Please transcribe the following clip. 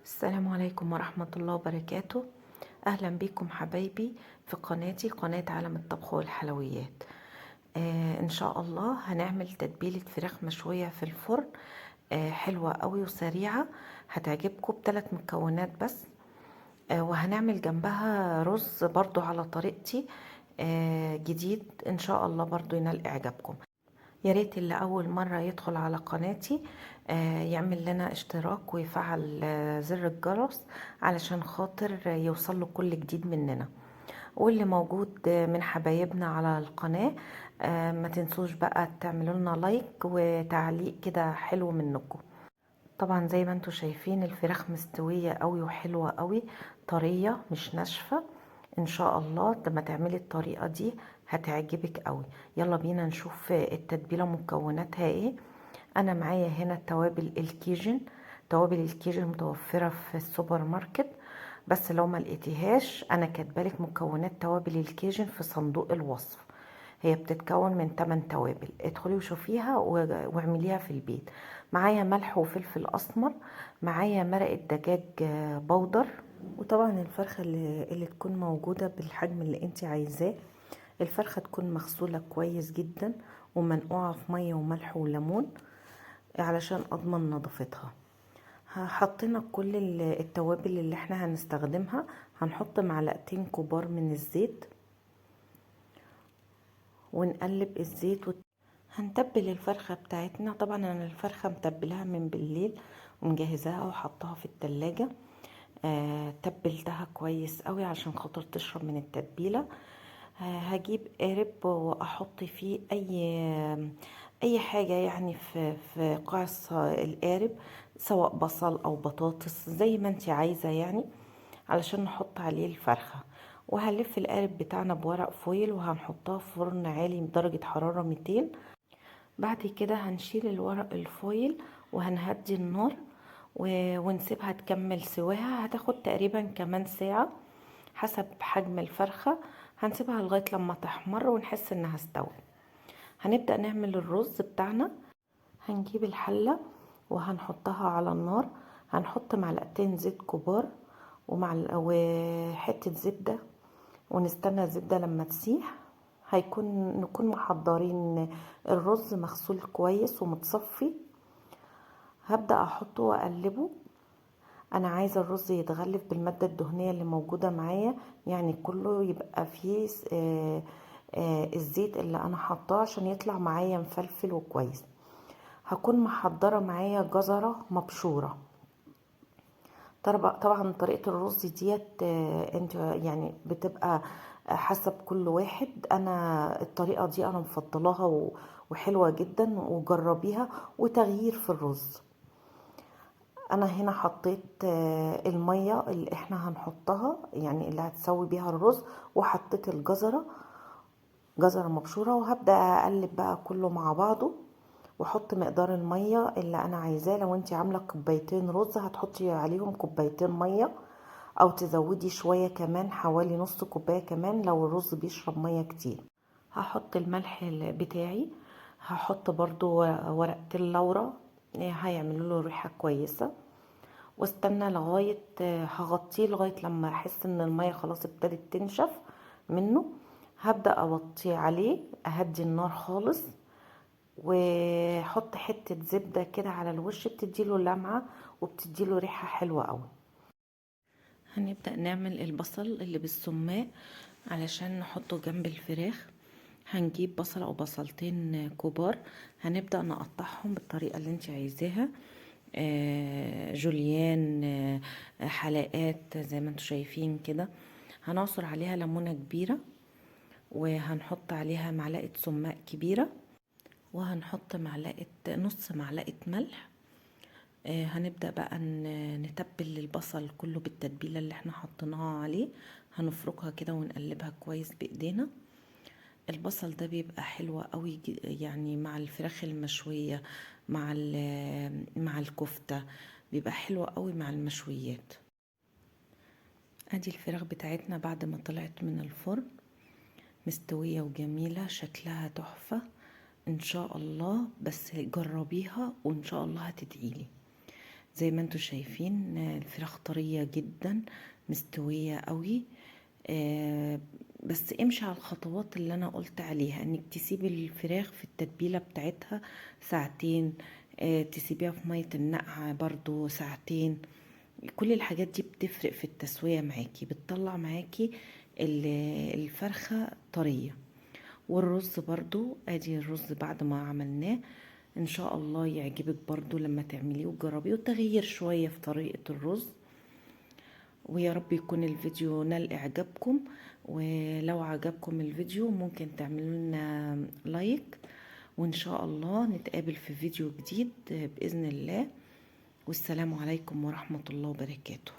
السلام عليكم ورحمة الله وبركاته. أهلا بكم حبايبي في قناتي، قناة عالم الطبخ والحلويات. إن شاء الله هنعمل تتبيلة فراخ مشوية في الفرن، حلوة قوي وسريعة، هتعجبكم بثلاث مكونات بس. وهنعمل جنبها رز برضو على طريقتي، جديد إن شاء الله برضو ينال إعجابكم. يا ريت اللي أول مرة يدخل على قناتي يعمل لنا اشتراك ويفعل زر الجرس علشان خاطر يوصل له كل جديد مننا. واللي موجود من حبايبنا على القناة، ما تنسوش بقى تعملوا لنا لايك وتعليق كده حلو منكم. طبعا زي ما انتم شايفين الفراخ مستوية قوي وحلوة قوي، طرية مش ناشفة. ان شاء الله لما تعملي الطريقة دي هتعجبك قوي. يلا بينا نشوف التتبيلة مكوناتها ايه. انا معايا هنا توابل الكيجن. توابل الكيجن متوفرة في السوبر ماركت، بس لو ما لقيتيهاش انا كاتبالك مكونات توابل الكيجن في صندوق الوصف. هي بتتكون من 8 توابل، ادخلي وشوفيها واعمليها في البيت. معايا ملح وفلفل اسمر، معايا مرقة دجاج بودر، وطبعا الفرخة اللي تكون موجودة بالحجم اللي انت عايزاه. الفرخة تكون مغسولة كويس جدا ومنقوعة في مية وملح وليمون علشان اضمن نظافتها. حطينا كل التوابل اللي احنا هنستخدمها. هنحط معلقتين كبار من الزيت ونقلب الزيت هنتبل الفرخة بتاعتنا. طبعا انا الفرخة متبلها من بالليل ومجهزاها وحطها في التلاجة. تبلتها كويس قوي عشان خاطر تشرب من التتبيلة. هجيب قارب واحط فيه اي حاجة يعني في قاع القارب، سواء بصل او بطاطس زي ما انت عايزة علشان نحط عليه الفرخة. وهنلف القارب بتاعنا بورق فويل وهنحطها في فرن عالي بدرجة حرارة 200. بعد كده هنشيل الورق الفويل وهنهدي النار ونسيبها تكمل سواها. هتاخد تقريبا كمان ساعة حسب حجم الفرخة. هنسيبها لغاية لما تحمر ونحس انها استوت. هنبدأ نعمل الرز بتاعنا. هنجيب الحلة وهنحطها على النار. هنحط معلقتين زيت كبار وحتة زبدة، ونستنى الزبدة لما تسيح. نكون محضرين الرز مغسول كويس ومتصفي. هبدأ احطه واقلبه. انا عايزة الرز يتغلف بالمادة الدهنية اللي موجودة معايا، يعني كله يبقى فيه الزيت اللي انا حطاه عشان يطلع معايا مفلفل وكويس. هكون محضرة معايا جزرة مبشورة. طبعا طريقة الرز ديت، انت بتبقى حسب كل واحد. انا الطريقة دي انا مفضلاها وحلوة جدا، وجربيها وتغيير في الرز. انا هنا حطيت المية اللي احنا هنحطها، يعني اللي هتسوي بيها الرز، وحطيت الجزرة، جزرة مبشورة، وهبدأ اقلب بقى كله مع بعضه واحط مقدار المية اللي انا عايزاه. لو انتي عاملة كوبايتين رز هتحطي عليهم كوبايتين مية، او تزودي شوية كمان، حوالي نص كوباية كمان لو الرز بيشرب مية كتير. هحط الملح بتاعي، هحط برضو ورقتين لورا هيعملوا له ريحة كويسة، واستنى لغاية هغطيه لغاية لما احس ان المية خلاص ابتدت تنشف منه. هبدأ اوطيه عليه، اهدي النار خالص، واحط حتة زبدة كده على الوش بتديله لمعة وبتديله ريحة حلوة قوي. هنبدأ نعمل البصل اللي بالسماق علشان نحطه جنب الفراخ. هنجيب بصل او بصلتين كبار، هنبدأ نقطعهم بالطريقة اللي انت عايزاها، جوليان، حلقات زي ما انتم شايفين كده. هنعصر عليها ليمونة كبيرة، وهنحط عليها معلقة سماق كبيرة، وهنحط نص معلقة ملح. هنبدأ بقى نتبل البصل كله بالتتبيلة اللي احنا حطيناها عليه. هنفركها كده ونقلبها كويس بإيدينا. البصل ده بيبقى حلو قوي مع الفراخ المشوية، مع الكفتة، بيبقى حلو قوي مع المشويات. ادي الفراخ بتاعتنا بعد ما طلعت من الفرن، مستوية وجميلة، شكلها تحفة ان شاء الله. بس جربيها وان شاء الله هتدعيلي. زي ما انتم شايفين الفراخ طرية جدا، مستوية قوي. بس امشي على الخطوات اللي انا قلت عليها، انك تسيبي الفراخ في التتبيلة بتاعتها ساعتين، تسيبيها في مية النقع برضو ساعتين. كل الحاجات دي بتفرق في التسوية معاكي، بتطلع معاكي الفرخة طرية. والرز برضو، ادي الرز بعد ما عملناه، ان شاء الله يعجبك برضو لما تعمليه وتجربيه، وتغيير شوية في طريقة الرز. ويا رب يكون الفيديو نال اعجابكم، ولو عجبكم الفيديو ممكن تعملوا لنا لايك، وان شاء الله نتقابل في فيديو جديد بإذن الله. والسلام عليكم ورحمة الله وبركاته.